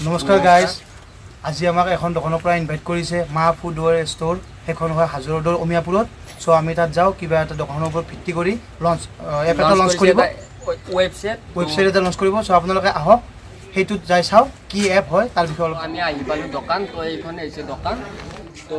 নমস্কাৰ গাইজ, আজি আমাক এখন দোকানৰ পৰা ইনভাইট কৰিছে, মা ফুডৱেৰ ষ্ট'ৰ। সেইখন হয় হাজো ৰোডৰ অমিয়াপুৰত। চ' আমি তাত যাওঁ, কিবা এটা দোকানৰ ওপৰত ভিত্তি কৰি লঞ্চ এপ এটা লঞ্চ কৰিব। ৱেবছাইট। ৱেবছাইট এটা লঞ্চ কৰিব। চ' আপোনালোকে আহক, সেইটোত যাই চাওক কি এপ হয়, তাৰ বিষয়ে অলপ। আমি আহি পালোঁ দোকান। তো এইখনে হৈছে দোকান। তো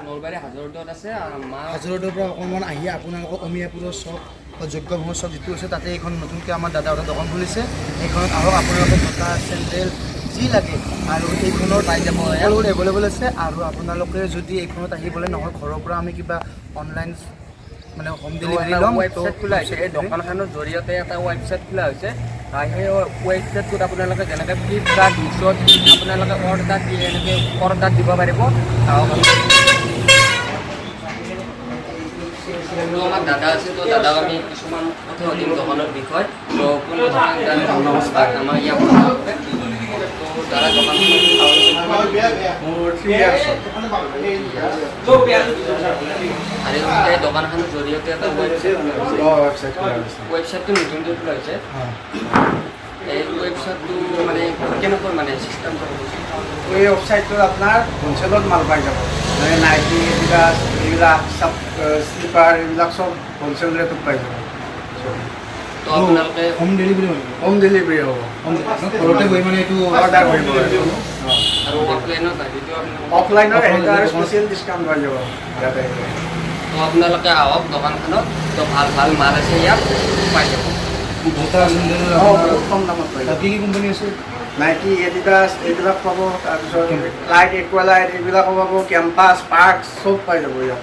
নলবাৰী হাজো ৰোডত আছে আৰু মা হাজো ৰোডৰ পৰা অকণমান আহি আপোনালোকৰ অমিয়াপুৰৰ চক বা যজ্ঞভূমৰ চক যিটো আছে, তাতে এইখন নতুনকৈ আমাৰ দাদাহঁতে দোকান খুলিছে। এইখনত আহক আপোনালোকে, জোতা, চেণ্ডেল যি লাগে আৰু এইখনত পাই যাব ইয়াত। সকলোবোৰ এভেইলেবল আছে। আৰু আপোনালোকে যদি এইখনত আহিবলৈ নহয়, ঘৰৰ পৰা আমি কিবা অনলাইন মানে হোম ডেলিভাৰী ল'ম। ৱেবছাইট খোলা হৈছে। এই দোকানখনৰ জৰিয়তে এটা ৱেবছাইট খোলা হৈছে আৰু সেই ৱেবছাইটটোত আপোনালোকে যেনেকৈ ফ্লিপকাৰ্ট, মিছ'ত আপোনালোকে অৰ্ডাৰ দিয়ে, এনেকৈ অৰ্ডাৰ দিব পাৰিব। আহক। তো আমাৰ দাদা আছে, তো দাদাক আমি কিছুমান কথা সুধিম দোকানৰ বিষয়ে। তো পোনপ্ৰথমে দাদা, নমস্কাৰ, আমাৰ ইয়াত। তো দাদা, দোকানখনৰ মোৰ 3 ইয়াৰ্ছ। আৰু এই দোকানখনৰ জৰিয়তে এটা ৱেবছাইট খোলা হৈছে। অঁ, ৱেবছাইট খোলা হৈছে। ৱেবছাইটটো নতুনকৈ খোলা হৈছে। এই ৱেবছাইটটো মানে কেনেকৈ মানে চিষ্টেমটো হ'ব? এই ৱেবছাইটটোত আপোনাৰ হোলচেলত মাল পাই যাব, মানে নাইকি, এডিডাছ এইবিলাক চব, শ্লিপাৰ এইবিলাক চব হোলচেল ৰেটত পাই যাব। তো আপোনালোকে হোম ডেলিভাৰী হ'ব? হোম ডেলিভাৰী হ'ব। হোম ডেলিভাৰী, ঘৰতে গৈ মানে এইটো অৰ্ডাৰ কৰিব পাৰিব। আৰু অফলাইনত আহিতো আপোনালোকে অফলাইনৰ সেইটো আৰু স্পেচিয়েল ডিছকাউণ্ট পাই যাব ইয়াতে আহিলে। তো আপোনালোকে আহক দোকানখনত। তো ভাল ভাল মাল আছে ইয়াত, পাই যাব। জোতা, চেণ্ডেল। অঁ, বহুত কম দামত পাই যাব। কি কি কোম্পানী আছে? নাইকি, এডিডাছ এইবিলাক পাব, তাৰপিছত লাইট, একুৱালাইট এইবিলাকো পাব, কেম্পাছ, পাৰ্কছ চব পাই যাব ইয়াত।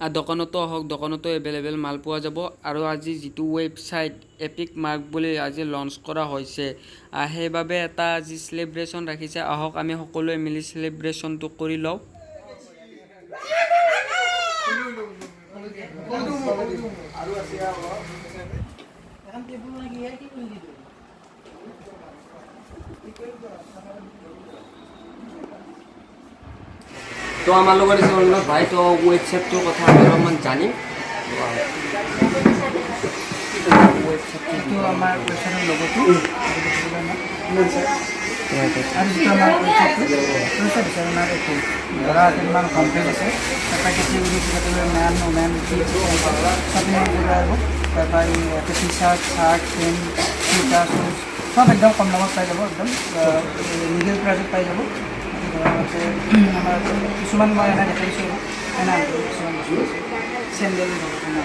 আৰু দোকানতো আহক, দোকানতো এভেইলেবল মাল পোৱা যাব। আৰু আজি যিটো ৱেবছাইট এপিক মাৰ্ক বুলি আজি লঞ্চ কৰা হৈছে, সেইবাবে এটা আজি চেলিব্ৰেশ্যন ৰাখিছে। আহক, আমি সকলোৱে মিলি চেলিব্ৰেশ্যনটো কৰি লওঁ। আৰু আছে। এখন টেবুল নাকি কি কৰি দিব? তো আমাৰ লগত আছে অৰ্ণৱ ভাই। তো ৱেবছাইটটোৰ কথা আমি অলপমান জানিম। ৱেবছাইটটো এইটো আমাৰ ৱেবছাইটৰ লগতো আৰু যিটো আমাৰ ৱেবছাইটটো, ৱেবছাইট হৈছে আমাৰ এইটো ধৰা কেইটামান হোম পেজ আছে, তাৰপৰা category, category men, women, kids shopping কৰিব পাৰিব। তাৰপৰা ইয়াতে টি চাৰ্ট, চাৰ্ট, পেণ্ট, জোতা, শ্বুজ চব একদম কম দামত পাই যাব, একদম লিগেল প্ৰাইজত পাই যাব। ধৰা আমাৰ কিছুমান মই এনে দেখাইছোঁ, এনে কিছুমান বস্তু আছে, চেণ্ডেল ধৰক এনে।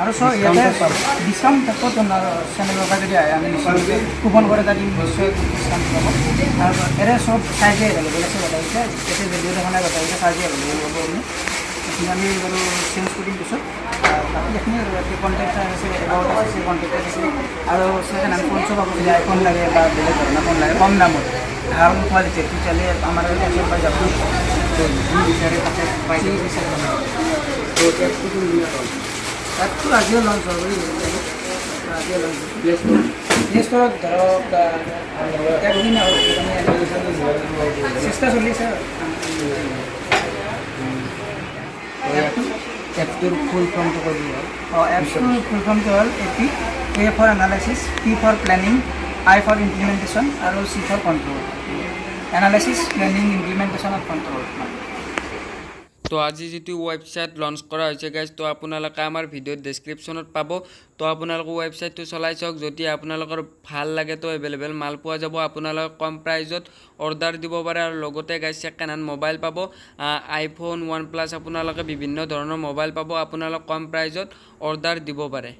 আৰু চব ইয়াতে ডিছকাউণ্ট থাকিব। চেনেলৰ পৰা যদি আহে, আমি নিশ্চয় কুপন কৰি এটা দিম, নিশ্চয় ডিছকাউণ্ট পাব। আৰু ইয়াৰে চব চাইজে এভেইলেবল আছে গোটেইকেইটা। ইয়াতে ভিডিঅ' দেখা নাই, গোটেইকেইটা চাইজে এভেইলেবল পাব। আপুনি এইখিনি আমি বাৰু চেঞ্জ কৰিম পিছত। বাকী এইখিনি আৰু ইয়াতে কণ্টেক্ট আছে, এবাউট আছে, কণ্টেক্ট আছে আৰু ছেকেণ্ড হেণ্ড ফোন চব পাব। যদি আইফোন লাগে বা বেলেগ ধৰণৰ ফোন লাগে, কম দামত ভাল কোৱালিটিৰ, তেতিয়াহ'লে আমাৰ এপছৰ পাই যাব। যি বিচাৰে তাতে পাই যি যাব। বিচাৰে পাব। তো এপটো কোনদিনা লঞ্চ? এপটো আজিও লঞ্চ হ'ব বুলি ভাবিছোঁ। আজিও লঞ্চ হৈছে। Play store? প্লে ষ্ট'ৰত ধৰক একদিন আৰু চেষ্টা চলি আছে আৰু। এপটোৰ ফুল ফৰ্মটো কৈ দিলে হ'ল। অঁ, এপছটোৰ ফুল ফৰ্মটো হ'ল AP, A for analysis, P for planning, I for implementation আৰু C for control. Analysis, planning, implementation আৰু কণ্ট্ৰল। তো আজি যিটো ৱেবছাইট লঞ্চ কৰা হৈছে গাইজ, তো আপোনালোকে আমাৰ ভিডিঅ'ত ডেছক্ৰিপশ্যনত পাব। তো আপোনালোকে ৱেবছাইটটো চলাই চাওক। যদি আপোনালোকৰ ভাল লাগে, তো এভেইলেবল মাল পোৱা যাব, আপোনালোকে কম প্ৰাইজত অৰ্ডাৰ দিব পাৰে। আৰু লগতে গাইজ, ছেকেণ্ড হেণ্ড মোবাইল পাব, আইফোন, ওৱান প্লাছ, আপোনালোকে বিভিন্ন ধৰণৰ মোবাইল পাব, আপোনালোক কম প্ৰাইজত অৰ্ডাৰ দিব পাৰে।